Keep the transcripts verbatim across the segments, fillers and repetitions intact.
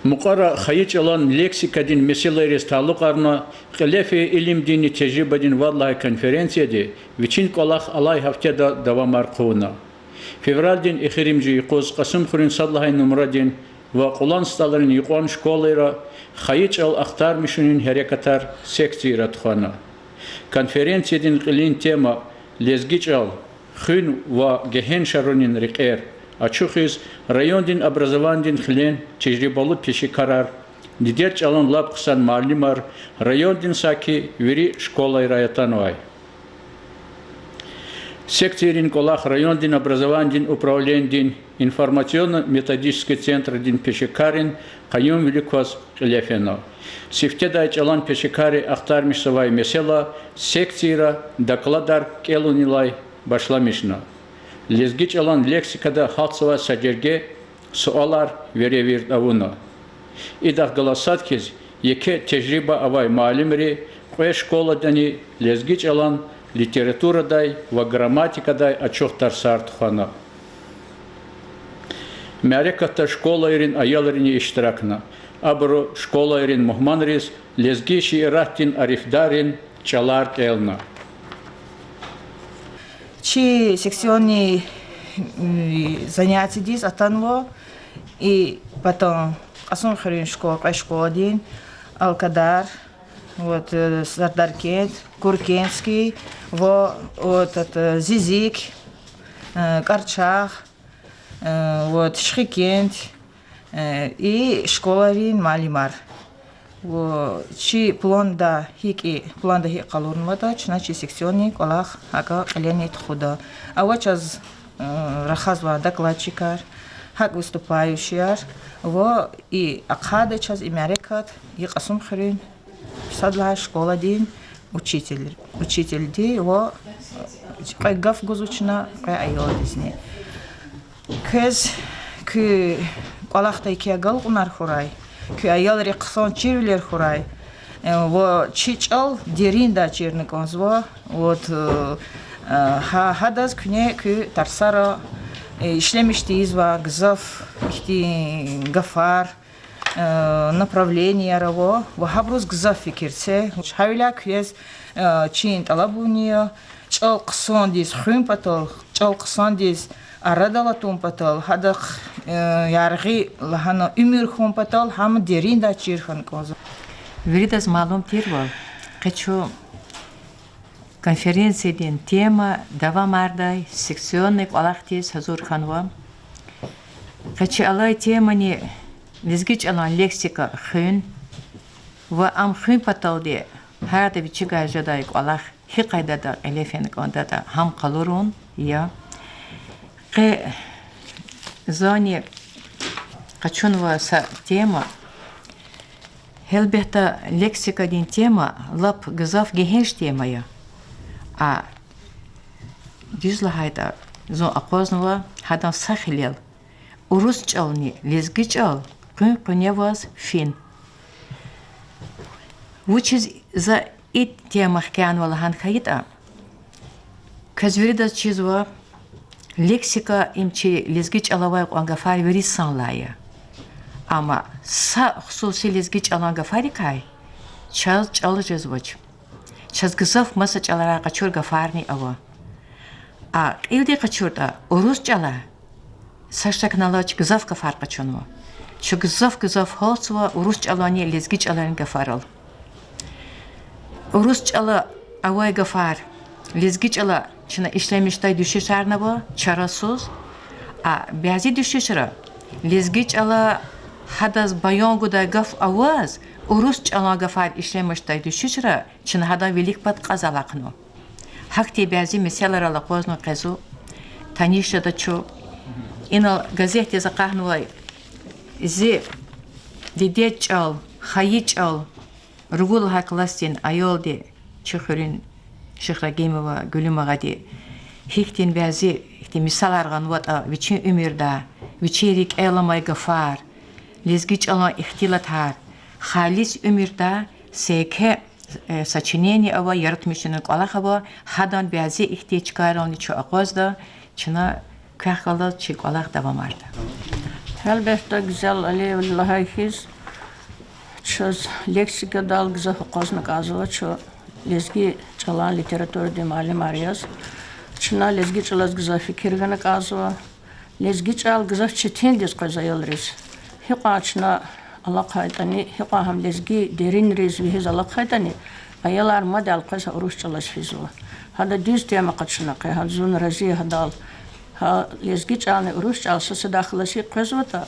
Мукьвара хайи чӀалан лексикадин месэлайриз талукьарна кьиле фейи илимдинни тежрибадин вад лагьай конференцияди вичин кӀвалах алай гьафтеда давамар хъувуна. Февралдин эхиримжи юкъуз Кьасумхуьруьн сад лагьай нумрадин ва Кьулан СтӀалрин юкьван школайра хайи чӀал ахтармишунин гьерекатар секцияра тухвана. Конференциядин кьилин тема: Лезги чӀал: хуьн ва гегьеншарунин рекьер ачухиз райондин образованидин хилен тежрибалу пешекарар, дидед чӀалан лап хъсан муаллимар райондин саки вири школайрай атанвай. Секцийрин кӀвалах райондин образованидин управленидин информационно-методический центрдин пешекаррин къаюмвилик кваз кьиле фена. Сифтедай чӀалан пешекарри ахтармишзавай месэла секцийра докладар кӀелунилай башламишна. Лезги чӀалан лексикада гьалтзавай са жерге суалар веревирд авуна. Идахъ галаз сад хьиз, еке тежриба авай муаллимри кьве школадани лезги чӀалан литературадай ва грамматикадай ачух тарсар тухвана. Мярекатда школайрин аялрини иштиракна. Абуру школайрин мугьманриз лезги шииратдин арифдарин чӀалар кӀелна. Чи секционный занятиедиз атанва и патан Кьасумхуьруьн школа, кьве школадин: Алкадар, вот, Сардаркент, Куркентский, ва, вот, это, Зизик, КӀарчагъ, вот, Шихикент, и школайрин муаллимар. Ва чи планда гьикӀ, планда гьикӀ къалурнаватӀа, чна чи секционный кӀвалах гьакӀа кьилени тухуда. Ава чаз рахазвай докладчикар, гьакӀ выступающийяр, ва и ахъайда чаз и мярекат и Кьасумхуьруьн сад лагьай школадин учитель, учительди ва кьве гаф гузва чна кьве аялдизни. Квез куь кӀвалахдай еке агалкьунар хьурай, куь аялрихъ хъсан чирвилер хьурай, ва чи чӀал дериндай чирна кӀанзава. Вот, гьа-, гьадаз куьне куь тарсара ишлемиш тийизвай гзаф ихьтин гафар, направленияр ава, ва гьабуруз гзаф фикир це. Гьавиляй квез чин тӀалабунни я чӀал хъсандиз хуьн патал, чӀал хъсандиз арадал атун патал, гьадахъ яргъи лагьана уьмуьр хьун патал гьам дериндай чир хьана кӀанзава. Виридаз малум тирвал, къе чун конференциядин тема давамардай секционный кӀвалахдиз гьазур хьанва. Къе чи алай темани лезги чӀалан лексика хуьн ва ам хуьн паталди гьарда вичивай жедай кӀвалах гьи къайдада кьиле фена кӀандатӀа гьам къалурун я. Къе зани къачунва са тема. Гьелбетда, лексикадин тема лап гзаф гегьенш тема я. А дуьз лагьайтӀа, зун акъвазнава гьадан са хилел: урус чӀални лезги чӀал къуьн къуьне аваз фин. Вучиз за и тема хкянава лагьана хьайитӀа, квез виридаз чизва, лексика им чи лезги чӀалавай кьван гафар вири санлай я. Амма са хсуси лезги чӀалан гафарикай чаз чӀал жезвач. Чаз гзаф маса чӀаларай къачур гафарни ава. А кьилди къачуртӀа, урус чӀалай са шакни алач гзаф гафар къачунва. Чун гзаф-гзаф гьалтзава урус чӀалани лезги чӀаларин гафарал. Урус чӀала авай гафар лезги чӀала чна ишлемишдай дуьшуьшарни ава чарасуз. А бязи дуьшуьшра лезги чӀала гьадаз баян гудай гаф аваз, урус чӀалан гафар ишлемишдай дуьшуьшра чна гьадан вилик пад кьаз алахънава. Гьахьтин бязи месэлайрал акъвазнава къе зун, таниш жеда чун. Инал газетдиз акъахнавай зи дидед чӀал, хайи чӀал, ругуд лагьай классдин аялди, чи хуьруьн Шихрагимова Гуьлуьмагъади, гьихьтин бязи ихьтин мисалар гъанватӀа вичин уьмуьрдай, вичин рикӀел амай гафар, лезги чӀалан ихтилатар, халис уьмуьрдай са еке сочинение ава, яратмишунин кӀвалах ава, гьадан бязи ихьтин чкайрални чун акъвазда, чна квехъ галаз чи кӀвалах давамарда. Гьелбетда, Гуьзел Алиевна лагьай хьиз, Чаз лексикадал гзаф акъвазна кӀанзава чун лезги чӀалан литературадин муаллимар яз. Чна лезги чӀалаз гзаф фикир гана кӀанзава. Лезги чӀал гзаф четиндиз къвез аялриз. Гьикьван чна алахъайтӀани, гьикьван гьам лезги деринриз вегьиз алахъайтӀани, аялар мад элкъвез гьа урус чӀалаз физва. Гьада дуьз тема къачуна къе, гьа зун рази я гьадал. Гьа лезги чӀални урус чӀал са-садахъ галаз гьикӀ къвезватӀа,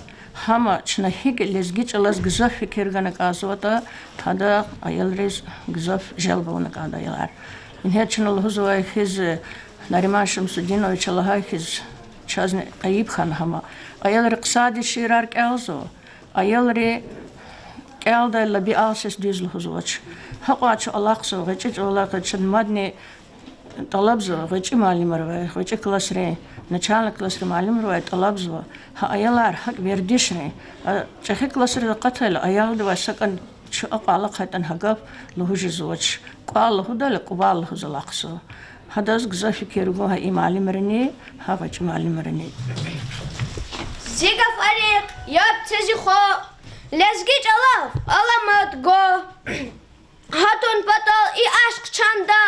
гьама чна гьикӀ лезги чӀалаз гзаф фикир гана кӀанзаватӀа, гьада аялриз гзаф желб авуна кӀанда аялар. Ингье чна лугьузвай хьиз, Нариман Шамсудиновича лагьай хьиз, чазни айиб хьана гьама. Аялри хъсандиз шиирар кӀелзава, аялри кӀелдайла лугьуз, дуьз лугьузвач. Гьакьван чун алахъзава гъвечӀи чӀавалай, къе чна мадни тӀалабзава гъвечӀи муаллимривай, гъвечӀи классрин, начальный классрин муаллимривай тӀалабзава, гьа аялар гьакӀ вердишрин, а, чӀехи классриз акъатайла, аялдивай сакӀани чун акьван алахъайтӀани гьа гаф лугьуз жезвач. КӀвал лугьудайла, кӀувал лугьуз алахъзава. Гьадаз гзаф фикир гун гьа и муаллимрини, гьа гъвечӀи муаллимрини. Зи гафарихъ яб це, зи хва, лезги чӀалав аламат гва. Гьатун патал и ашкъ чанда,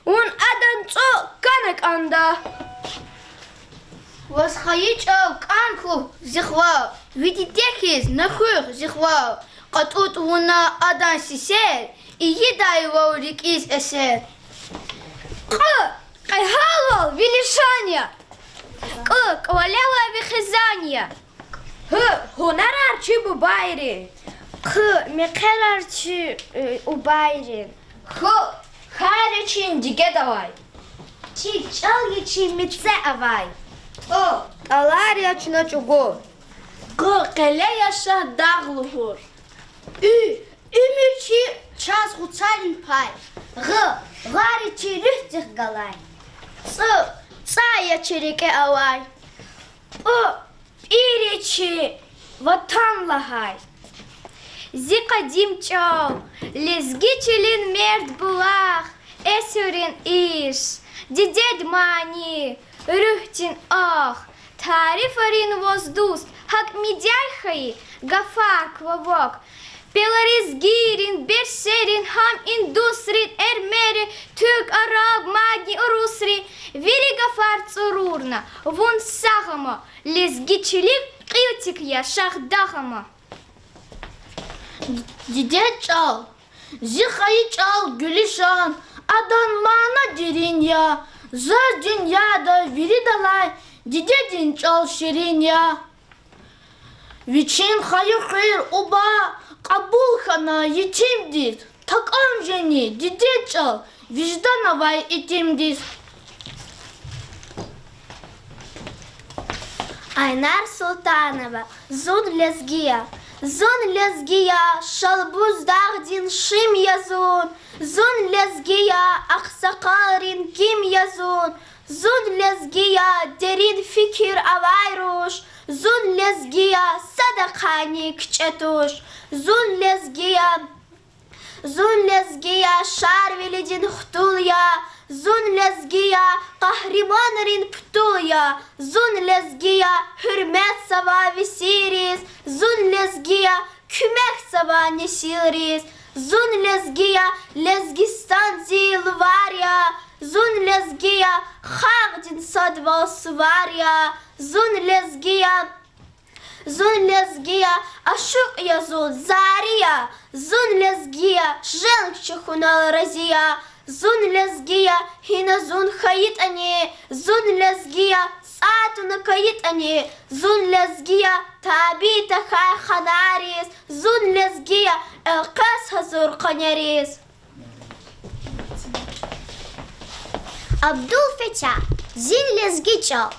вун адан цӀу кана кӀанда. Ваз хайи чӀал кӀан хьухь, зи хва, ви диде хьиз на хуьх, зи хва. КьатӀутӀ вуна адан сесер, ийидай вав рикӀиз эсер. Кьу, кьегьалвал ви лишан я. КӀу, кӀвале авай ви хизан я. Гьу, гьунарар чи бубайрин. Хъу, мехъерар чи, э, убайрин. Хьу, хайра чи дигедавай. Чи чӀал я чи мецел авай. ТӀу, тӀалар я чна чӀугур. Къу, къеле я Шагьдагъ лугьур. У, уьмуьр чи чаз гъуцарин пай. Гъу, гъар я чи руьгьдихъ галай. ЦӀу, цӀай я чи рикӀе авай. ПӀу, пӀир я чи ватан лагьай. Зи къадим чӀал, лезги чилин мерд булах, эсурин ирс, дидед мани, руьгьдин ах, тарифарин ваз дуст, гьакӀ мидяй хьайи гафар ква вак. Пеларизгийрин, берсерин, гьам индусрин, эрмерин, туьрк, араб, мадни урусрин, вири гафар цӀурурна, вун сагъ ама, лезги чилив кьилтик я Шагьдагъ ама. Дидед чӀал, зи хайи чӀал гуьлуьшан, адан мана дерин я, заз дуьньяда виридалай дидедин чӀал ширин я. Вичин хайи хуьр Къуба кьабул хьана етимдиз, такӀан жени дидед чӀал виждан авай итимдиз. Айнар Султанова. Зун лезги я. Зун лезги я, Шалбуз дагъдин шим я зун. Зун лезги я, агъсакъалрин ким я зун. Зун лезги я, дерин фикир авай руш. Зун лезги я, садахъни кичӀе туш. Зун лезги я, зун лезги я, Шарвилидин хтул я. Зун лезги я, къагьриманрин птул я. Зун лезги я, гьуьрметзава весийриз. Зун лезги я, куьмекзава несилриз. Зун лезги я, Лезгистан зи лувар я. Зун лезги я, халкьдин садвал сувар я. Зун лезги я, зун лезги я, ашукь я зун, зари я. Зун лезги я, женг чи хьунал рази я. Зун лезги я, гьина зун хьайитӀани. Зун лезги я, цӀай туна кайитӀани. Зун лезги я, табий тахьай ханариз. Зун лезги я, элкъвез гьазур къванериз. Абдулфетягь. Зин лезги чӀал.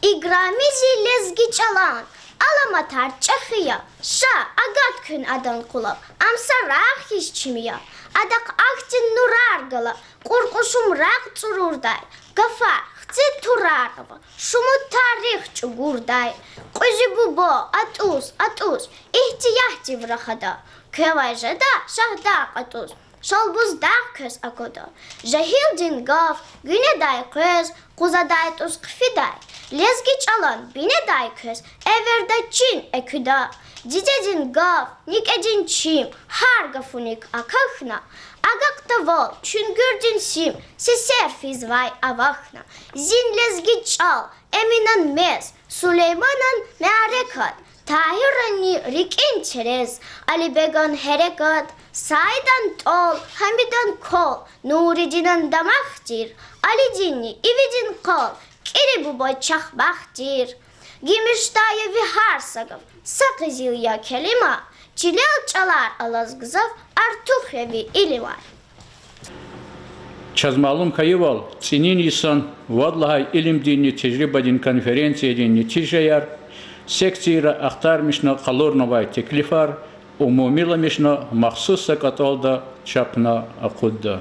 Играми зи лезги чӀалан аламатар чӀехи я. Ша, агат куьн адан къулав, ам са рагъ хьиз чими я. Адахъ ахьтин нурар гала, кьуркьушум рагъ цӀурурдай, гафар, хци турар ава, шумуд тарих чӀугурдай. Кьуьзуь буба атӀуз, атӀуз, игьтиятдив рахада, квевай жеда Шагьдагъ атӀуз. Шалбуз дагъ квез аквада жегьилдин гаф, гуьнедай къвез, къузадай тӀуз хъфидай, лезги чӀалан бинедай квез эверда чин экуьда. Дидедин гаф, некӀедин чим, гьар гафуник акахьна, агакьдайвал чуьнгуьрдин сим сесер физвай авахьна. Зин лезги чӀал Эминан мез, Сулейманан мярекат, Тагьирани рикӀин терез, Алибеган гьерекат, Саидан тӀал, Гьамидан квал, Нуридинан дамах тир, Алидинни ивидин къал, КӀири буба чахъ бахт тир. Гимишдая ви гьар са гаф, са къизил я келима, чилел чӀалар алаз гзаф, артух я ви илимар. Чаз малум хьайивал, цӀинин йисан вад лагьай илимдинни тежрибадин конференциядин нетижаяр, секцияра ахтармишна къалурнавай теклифар умумиламишна махсус са кӀватӀалда чапна акъудда.